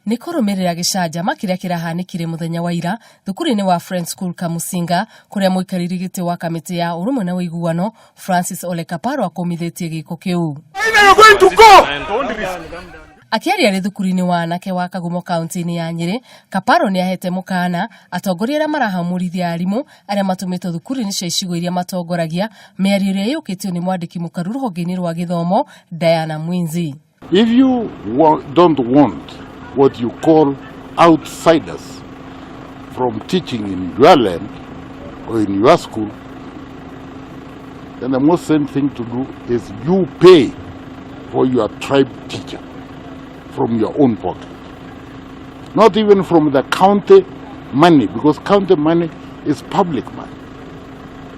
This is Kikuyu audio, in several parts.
Nĩ kũrũmĩrĩra gĩcanjama kĩrĩa kĩrahanĩkire mũthenya wa ira thukuru-inĩ wa Friends School Kamusinga kũrĩa mũikarĩri gĩtĩ wa kamĩtĩ ya ũrũmwe na ũiguano Francis Ole Kaparo akũmithĩtie gĩko kĩu. Akĩaria arĩ thukuru-inĩ wa anake wa Kagumo kaunti-inĩ ya Nyĩrĩ, Kaparo nĩ ahete mũkana atongoria arĩa marahamũrithia arimũ arĩa matũmĩtwo thukuru-inĩ cia icigo iria matongoragia, mĩario ĩrĩa ĩyũkĩtio nĩ mwandĩki mũkaru rũhonge-inĩ rwa gĩthomo Diana Mwinzi. If you don't want what you call outsiders from teaching in your land or in your school, then the most same thing to do is you pay for your tribe teacher from your own pocket. Not even from the county money, because county money is public money.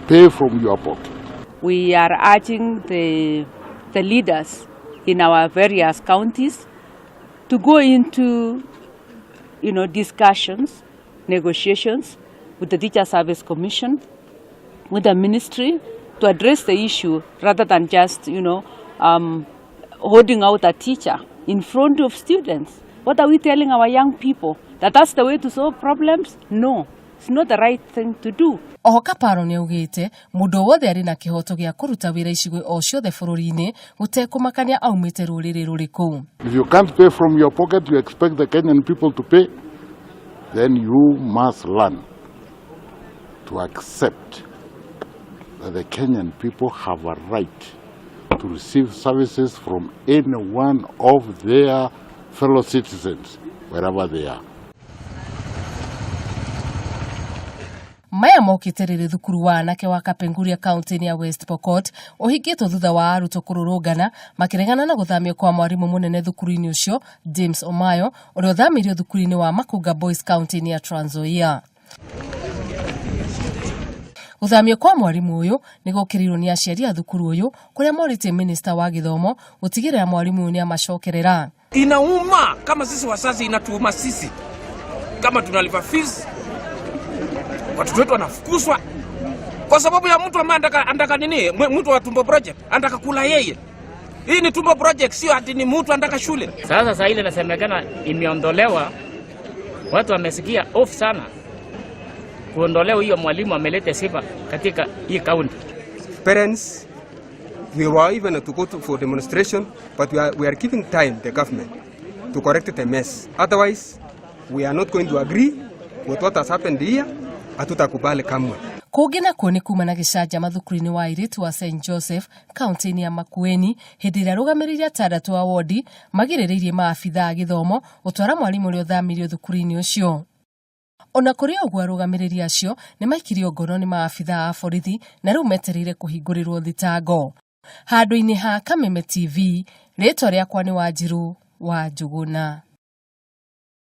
Pay from your pocket. We are urging the leaders in our various counties to go into discussions, negotiations with the Teacher Service Commission, with the ministry to address the issue rather than just holding out a teacher in front of students. What are we telling our young people? That that's the way to solve problems? No, it's not the right thing to do. Oho Kaparo nĩ augĩte mũndũ wothe arĩ na kĩhoto gĩa kũruta wĩra icigo o ciothe bũrũri-inĩ gũtekũmakania aumĩte rũrĩrĩ rũrĩkũ. If you can't pay from your pocket, you expect the Kenyan people to pay, then you must learn to accept that the Kenyan people have a right to receive services from any one of their fellow citizens, wherever they are. Maya mokĩte rĩrĩ thukuru wa anake wa Kapenguria kaunti-inĩ ya West Pokot ũhingĩtwo thutha wa arutwo kũrũrũngana makĩregana na gũthamio kwa mwarimũ mũnene thukuru-inĩ ũcio James Omayo ũrĩa ũthamĩirio thukuru-inĩ wa Makunga Boys kaunti-inĩ ya Trans Nzoia. Gũthamio kwa mwarimũ ũyũ nĩ gũkĩrĩirwo nĩ aciari a thukuru ũyũ kũrĩa morĩtie minista wa gĩthomo gũtigĩrĩra mwarimũ ũyũ nĩ amacokerera. Inauma kama sisi wazazi, inatuuma sisi kama tunalipa fees, watoto wetu wanafukuzwa kwa sababu ya mtu ambaye anataka nini, mtu wa tumbo project anataka kula yeye. Hii ni tumbo project, sio ati ni mtu anataka shule. Sasa saa ile inasemekana imeondolewa, watu wamesikia off sana kuondolewa hiyo mwalimu ameleta sifa katika hii kaunti. Parents, we were even to go for demonstration, but we are giving time the government to correct the mess. Otherwise, we are not going to agree with what has happened here. Hatutakubali kamwe. Kũngĩ nakuo nĩ kuma na gĩcanjama thukuru-inĩ wa airĩtu wa St Joseph kaunti-inĩ ya Makueni hĩndĩ ĩrĩa arũgamĩrĩri atandatũ a wodi magirĩrĩirie maabitha a gĩthomo gũtwara mwarimũ ũrĩa ũthamirio thukuru-inĩ ũcio. Ona kũrĩ ũguo arũgamĩrĩri acio nĩ maikirio ngono nĩ maabitha a borithi na rĩu metereire kũhingũrĩrwo thitango. Handũ-inĩ ha Kameme TV, rĩtwa rĩakwa nĩ Wanjiru wa Njũgũna.